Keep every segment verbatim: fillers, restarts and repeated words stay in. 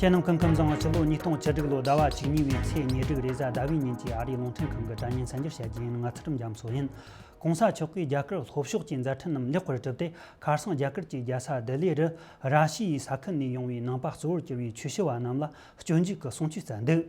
ཁྱེད་རྣམས་སྐུ་ཁམས་བཟང་། ཕྱི་ལོ་ཉིས་སྟོང་བཅུ་དྲུག་ལོ་ཟླ་བ་བཅུ་གཉིས་པའི་ཚེས་ཉེར་དྲུག་རེས་གཟའ་ཟླ་བའི་ཉིན་གྱི་ཨ་རིའི་རླུང་འཕྲིན་ཁང་གི་དྲ་བརྙན་གསར་འགྱུར་བཤད་རྒྱུ་ཡིན། ང་ཚུལ་ཁྲིམས་རྒྱ་མཚོ་ཡིན། ྋགོང་ས་མཆོག་གིས་རྒྱ་གར་ལྷོ་ཕྱོགས་ཀྱི་མཛད་འཕྲིན་རྣམས་ལེགས་པར་གྲུབ་སྟེ། ཁ་སང་རྒྱ་གར་གྱི་རྒྱལ་ས་ལྡི་ལི་རུ་ར་ཤི་ཡའི་ས་ཁུལ་ནས་ཡོང་བའི་ནང་པ་གཙོ་བོར་གྱུར་པའི་ཆོས་ཞུ་བ་རྣམས་ལ་སྤྱོད་འཇུག་གི་གསུང་ཆོས་བསྩལ་འདུག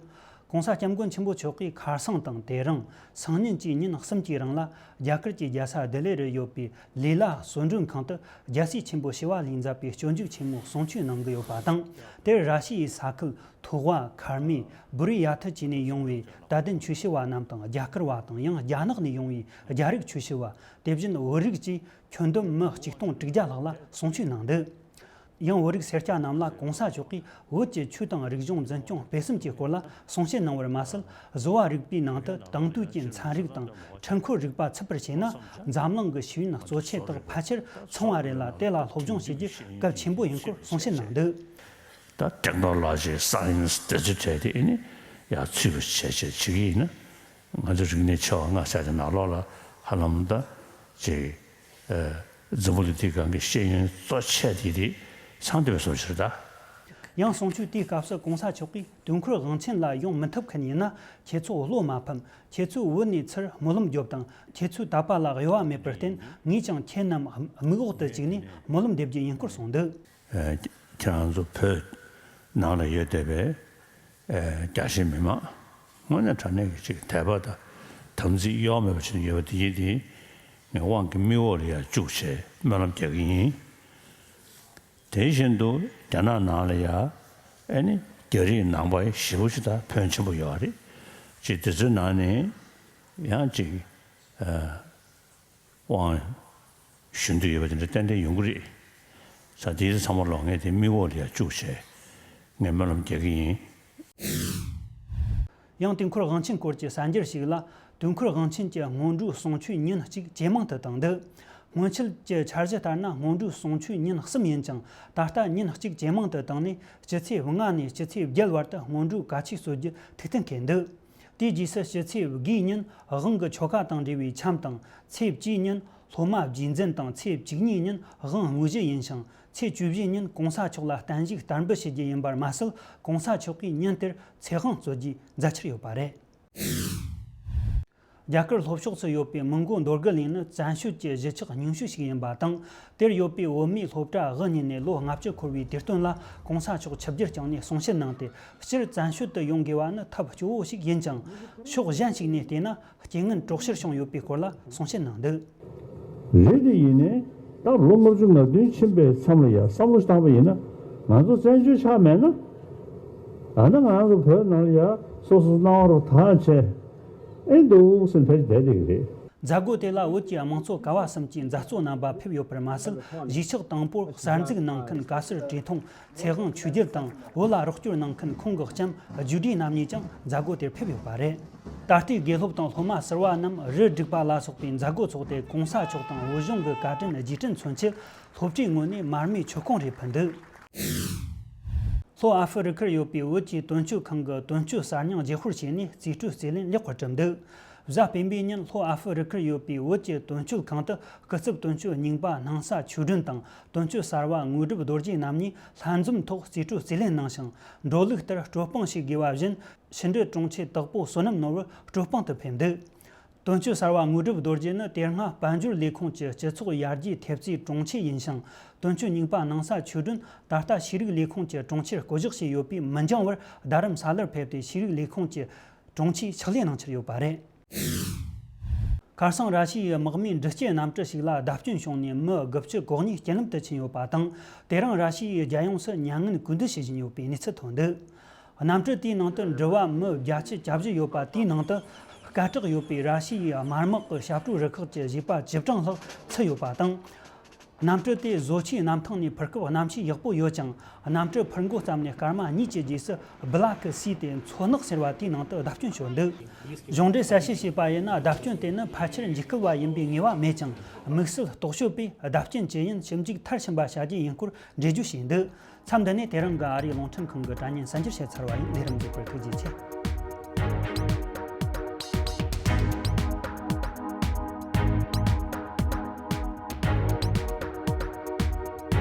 ྋགོང་ས་ྋསྐྱབས་མགོན་ཆེན་པོ་མཆོག་གིས་ཁ་སང་དང་དེ་རིང་སང་ཉིན་བཅས་ཉིན་གསུམ་གྱི་རིང་ལ་རྒྱ་གར་གྱི་རྒྱལ་ས་ལྡི་ལི་རུ་ཡོད་པའི་ལི་ལ་གསོལ་མགྲོན་ཁང་དུ་རྒྱལ་སྲས་ཆེན་པོ་ཞི་བ་ལྷས་མཛད་པའི་སྤྱོད་འཇུག་ཆེན་མོའི་གསུང་ཆོས་གནང་གི་ཡོད་པ་དང་། དེར་ར་ཤི་ཡའི་ས་ཁུལ་ཐུ་ཝ། ཁར་མེ། བུ་རི་ཡ་ཐི་བཅས་ནས་ཡོང་བའི་དད་ལྡན་ཆོས་ཞུ་བ་རྣམས་དང་། རྒྱ་གར་བ་དང་། ཡང་རྒྱ་ནག་ནས་ཡོང་བའི་རྒྱ་རིགས་ཆོས་ཞུ་བ། དེ་བཞིན་བོད་རིགས་བཅས་ཁྱོན་བསྡོམས་མི་གཅིག་སྟོང་དྲུག་བརྒྱ་ལྷག་ལ་གསུང་ཆོས་གནང་འདུག་ཡང་བོད་རིགས་སེར་སྐྱ་རྣམས་ལ་ྋགོང་ས་མཆོག་གིས་བོད་ཀྱི་ཆོས་དང་རིག་གཞུང་འཛིན་སྐྱོང་སྤེལ་གསུམ་གྱི་སྐོར་ལ་གསུང་བཤད་གནང་བར་མ་ཟད། བཟོ་བ་རིག་པའི་ནང་དུ་དེང་དུས་ཀྱི་ཚན་རིག་དང་འཕྲུལ་འཁོར་རིག་པ་ཚུད་པར་བྱས་ན། འཛམ་གླིང་གི་ཤེས་ཡོན་གཙོ་ཆེ་དག་ཕལ་ཆེར་ཚང་བ་རེད་ལ། དེ་ལ་སློབ་སྦྱོང་བྱེད་རྒྱུ་གལ་ཆེན་པོ་ཡིན་སྐོར་གསུང་བཤད་གནང་འདུག་ད་ཊེག་ནོ་ལོ་ཇི། སའེན་སི། ཌི་ཇི་ཊལ་དེ་ཨ་ནི་ཡར་ཚུད་པ་བྱས་བྱས་བྱེད་ཀྱི་ཡིན་ན། ང་ཚོ་རིག་གནས་ཆེ་བ་ལྔ་ཆ་དེ་ནང་ལོགས་ལ་ཧ་ལམ་ད་ཅིག་ཨ་འཛམ་བུ་གླིང་འདིའི་སྒང་གི་ཤེས་ཡོན་གཙོ་ཆེ་དེ་དེ་ཚང་བསྡད་པའི་བཟོ་ཅིག་རེད་ད། ཡང་གསུང་ཆོས་དེའི་སྐབས་སུ་ྋགོང་ས་མཆོག་གིས། དུས་འཁོར་དབང་ཆེན་ལ་ཡོང་མི་ཐུབ་མཁན་ཡིན་ན། ཁྱེད་ཚོ་བློ་མ་ཕམ། ཁྱེད་ཚོས་བོད་ནས་ཚུར་སྨོན་ལམ་རྒྱོབ་དང་། ཁྱེད་ཚོའི་དད་པ་ལ་གཡོ་བ་མེད་པར་བརྟེན། ངས་ཀྱང་ཁྱེད་རྣམས་མིག་འོག་ཏུ་བཅུག་ནས་སྨོན་ལམ་འདེབས་རྒྱུ་ཡིན་སྐོར་གསུངས་འདུག་ཨ། ཁྱེད་རང་ཚོ་བོད་ནང་ལ་ཡོད་བསྡད་པའི་ཨ་རྒྱ་ཆེའི་མི་མང་། དངོས་གནས་དྲང་གནས་ཀྱི་ཅིག་དད་པ་དང་དམ་ཚིག་གཡོ་བ་མེད་པ་བྱས་ནས་ཡོད་པ་དེ་ཡིན་དེ། ངས་དབང་གིས་མིག་འོག་ལ་ཡར་བཅུག་བྱས་སྨོན་ལམ་རྒྱག་གི་ཡིན། དེ་བཞིན་དུ་རྒྱ་ནག་ནང་ལ་ཡ་ཨ་ནི་རྒྱ་རིགས་ནང་པ་ཞེ་པོ་ཅིག་དང་ཕོན་ཆེན་པོ་ཡོད་རེད། ཅིག་དེ་ཚོའི་ནང་ནས་ཡང་ཅིག་ཨ་དབང་ཞུ་འདོད་ཡོད་པ་དེ་འདྲ་ཏན་ཏན་ཡོང་གི་རེད། ས་དེའི་ཚང་མ་ལོག་ངས་དེ་མིག་འོག་ལ་ཡ་བཅུག་བྱས་ངས་སྨོན་ལམ་རྒྱག་གི་ཡིན། ཡང་དུས་འཁོར་དབང་ཆེན་སྐོར་གྱི་གསར་འགྱུར་ཞིག་ལ། དུས་འཁོར་དབང་ཆེན་གྱི་སྔོན་འགྲོའི་གསུང་ཆོས་ཉིན་གཅིག་ཇེ་མང་དུ་བཏང་འདུག་སྔོན་ཆད་ཀྱི་འཆར་གཞི་ལྟར་ན། སྔོན་འགྲོའི་གསུང་ཆོས་ཉིན་གསུམ་ཡིན་ཅིང་། ད་ལྟ་ཉིན་གཅིག་ཇེ་མང་དུ་བཏང་ནས། སྤྱི་ཚེས་ལྔ་ནས་སྤྱི་ཚེས་བརྒྱད་བར་དུ་སྔོན་འགྲོའི་བཀའ་ཆོས་སྩོལ་རྒྱུ་ཐུགས་གཏན་འཁེལ་འདུག་དེའི་རྗེས་སུ་སྤྱི་ཚེས་དགུའི་ཉིན་དབང་གི་ཆོ་ག་དང་འབྲེལ་བའི་འཆམ་དང་། ཚེས་བཅུའི་ཉིན་སློབ་མ་རྗེས་འཛིན་དང་། ཚེས་བཅུ་གཉིས་ཉིན་དབང་དངོས་གཞི་ཡིན་ཞིང་། ཚེས་བཅུ་བཞིའི་ཉིན་གོང་ས་མཆོག་ལ་བརྟན་བཞུགས་བསྟར་འབུལ་ཞུ་རྒྱུ་ཡིན་པར་མ་ཟད། གོང་ས་མཆོག་གིས་ཉིན་དེར་ཚེ་དབང་སྩོལ་རྒྱུའི་མཛད་འཆར་ཡོད་པ་རེད། རྒྱ་གར་ལྷོ་ཕྱོགས་སུ་ཡོད་པའི་མོན་གྷོ་འདོད་རྒུ་གླིང་ནི་བཙན་བྱོལ་གྱི་གཞིས་ཆགས་རྙིང་ཤོས་ཤིག་ཡིན་པ་དང་། དེར་ཡོད་པའི་བོད་མིའི་སློབ་གྲྭ་དབུ་བརྙེས་ནས་ལོ་ལྔ་བཅུ་འཁོར་བའི་དུས་སྟོན་ལ་གོང་ས་མཆོག་ཆིབས་བསྒྱུར་བསྐྱངས་ནས་གསུང་བཤད་གནང་སྟེ། སྤྱིར་བཙན་བྱོལ་དུ་ཡོང་དགོས་པ་ནི་ཐབས་སྐྱོ་བོ་ཞིག་ཡིན་ཅིང་། ཕྱོགས་གཞན་ཞིག་ནས་བལྟས་ན། རྐྱེན་ངན་གྲོགས་ཤར་བྱུང་ཡོད་པའི་སྐོར་ལ་གསུང་བཤད་གནང་འདུག་རེད། དེ་ཡིན་ནའི་ད་ལོ་ལྔ་བཅུ་ང་བདུན་ཕྱིན་པའི་མཚམས་ལ་ཡ་བསམ་བློ་བཏང་པ་ཡིན་ན། ང་ཚོ་བཙན་བྱོལ་ཆགས་མེད་ན། ད་ནི་ང་ཚོ་བོད་ནང་ལ་ཡ་སོ་སོ་སྣང་བ་རུ་ཐང་ཆད་ཨེ་འདུག་སེམས་ཕལ་ཆེར་བསྡད་བསྡད་ཀྱི་རེད། མཛད་སྒོ་དེ་ལ་བོད་ཀྱི་དམངས་གཙོ་ཀ་བ་གསུམ་གྱི་མཛད་གཙོ་རྣམ་པ་ཕེབས་ཡོད་པར་མ་ཟད། གཞིས་ཆགས་དང་པོར་གསར་འཛུགས་གནང་མཁན་བཀའ་ཟུར་བཀྲས་མཐོང་། ཚེ་དབང་ཆོས་རྒྱལ་དང་བོད་ལ་རོགས་སྐྱོར་གནང་མཁན་ཁོང་གི་ལྕམ་རྒྱུད་སྒྲོན་རྣམ་གཉིས་ཀྱང་མཛད་སྒོ་དེར་ཕེབས་ཡོད་པ་རེད། ད་ལྟའི་དགེ་སློབ་དང་སློབ་མ་ཟུར་པ་རྣམས་རུ་སྒྲིག་པ་ལ་སོགས་པའི་མཛད་སྒོ་ཚོགས་ཏེ། གོང་ས་མཆོག་དང་བོད་གཞུང་གི་བཀའ་དྲིན་རྗེས་དྲན་མཚོན་ཆེད་སློབ་གྲྭའི་ངོས་ནས་མར་མེའི་མཆོད་ཀོང་རེ་ཕུལ་འདུག་ལྷོ་ཨ་ཧྥེ་རི་ཁར་ཡོད་པའི་བོད་ཀྱི་དོན་གཅོད་ཁང་གི་དོན་གཅོད་གསར་རྙིང་བརྗེ་སྤོར་བྱས་ནས་རྩིས་སྤྲོད་རྩིས་ལེན་ལེགས་པར་གྲུབ་འདུག་གཟའ་སྤེན་པའི་ཉིན་ལྷོ་ཨ་ཧྥེ་རི་ཁར་ཡོད་པའི་བོད་ཀྱི་དོན་གཅོད་ཁང་དུ་སྐུ་ཚབ་དོན་གཅོད་རྙིང་པ་སྣང་ས་ཆོས་སྒྲོན་དང་། དོན་གཅོད་གསར་པ་དངོས་གྲུབ་རྡོ་རྗེ་རྣམ་གཉིས་ལྷན་འཛོམས་ཐོག་རྩིས་སྤྲོད་རྩིས་ལེན་གནང་ཞིང་། འགྲོ་ལུགས་ལྟར་སྤྲོ་སྤང་ཞུ་དགོས་པ་བཞིན། ཕྱི་འབྲེལ་དྲུང་ཆེ་དྭགས་པོ་བསོད་ནམས་ནོར་བུ་སྤྲོ་སྤང་དུ་ཕེབས་འདུག་དོན་གཅོད་གསར་པ་དངོས་གྲུབ་རྡོ་རྗེ་ནི་དེ་སྔ་དཔལ་འབྱོར་ལས་ཁུངས་ཀྱི་སྤྱི་ཚོགས་ཡར་རྒྱས་ཐེབས་རྩའི་དྲུང་ཆེ་ཡིན་ཞིང་། དོན་གཅོད་རྙིང་པ་སྣང་ས་ཆོས་སྒྲོན་ད་ལྟ་ཤེས་རིག་ལས་ཁུངས་ཀྱི་དྲུང་ཆེར་བསྐོ་གཞག་བྱས་ཡོད་པས། མི་འགྱངས་པར་རྡ་རམ་ས་ལར་ཕེབས་ཏེ་ཤེས་རིག་ལས་ཁུངས་ཀྱི་དྲུང་ཆེའི་ཕྱག་ལས་གནང་འཆར་ཡོད་པ་རེད། ཁ་སང་ར་ཤི་ཡའི་དམག་མིའི་འདྲི་གཅོད་གནམ་གྲུ་ཞིག་ལ་བརྡབ་སྐྱོན་བྱུང་ནས་མི་དགུ་བཅུ་གོ་གཉིས་རྐྱེན་ལམ་དུ་ཕྱིན་ཡོད་པ་དང་། དེ་རིང་ར་ཤི་ཡའི་རྒྱལ་ཡོངས་སུ་མྱ་ངན་གུས་འདུད་བྱེད་བཞིན་ཡོད་པའི་གནས་ཚུལ་ཐོན་འདུག་གནམ་གྲུ་དེའི་ནང་དུ་འགྲུལ་བ་མི་བརྒྱད་ཅུ་གྱ་བཞི་ཡོད་པ། དེའི་ནང་དུ་སྐད་གྲགས་ཡོད་པའི་ར་ཤི་ཡའི་དམར་དམག་གི་ཞབས་ཏོག་རུ་ཁག་གི་བཞེས་པ་བཅུ་གྲངས་ལྷག་ཚུད་ཡོད་པ་དང་། གནམ་གྲུ་དེ་བཟོ་ཆའི་གནམ་ཐང་ནས་འཕུར་སྐབས་གནམ་གཤིས་ཡག་པོ་ཡོད་ཅིང་། གནམ་གྲུ་འཕུར་འགོ་བརྩམས་ནས་སྐར་མ་གཉིས་ཀྱི་རྗེས་སུ་སྦི་ལ་ཀི་སི་ཏེ་མཚོ་ནག་ཟེར་བ་དེའི་ནང་དུ་བརྡབ་སྐྱོན་ཤོར་འདུག་གཞུང་འབྲེལ་གསལ་བཤད་བྱས་པ་ཡིན་ན། བརྡབ་སྐྱོན་དེ་ནི་ཕལ་ཆེར་འཇིགས་སྐུལ་བ་ཡིན་པའི་ངེས་པ་མེད་ཅིང་། དམིགས་བསལ་རྟོག་ཞིབ་པས་བརྡབ་སྐྱོན་ཇི་ཡིན་ཞིབ་འཇུག་མཐར་ཕྱིན་པ་བྱ་རྒྱུ་ཡིན་སྐོར་འགྲེལ་བརྗོད་བྱས་འདུག་མཚམས་འདི་ནས་དེ་རིང་གི་ཨ་རིའི་རླུང་འཕྲིན་ཁང་གི་དྲ་བརྙན་གསར་འགྱུར་བཤད་ཚར་བ་ཡིན། ལས་རིམ་རྒྱས་པར་ཐུགས་རྗེ་ཆེ།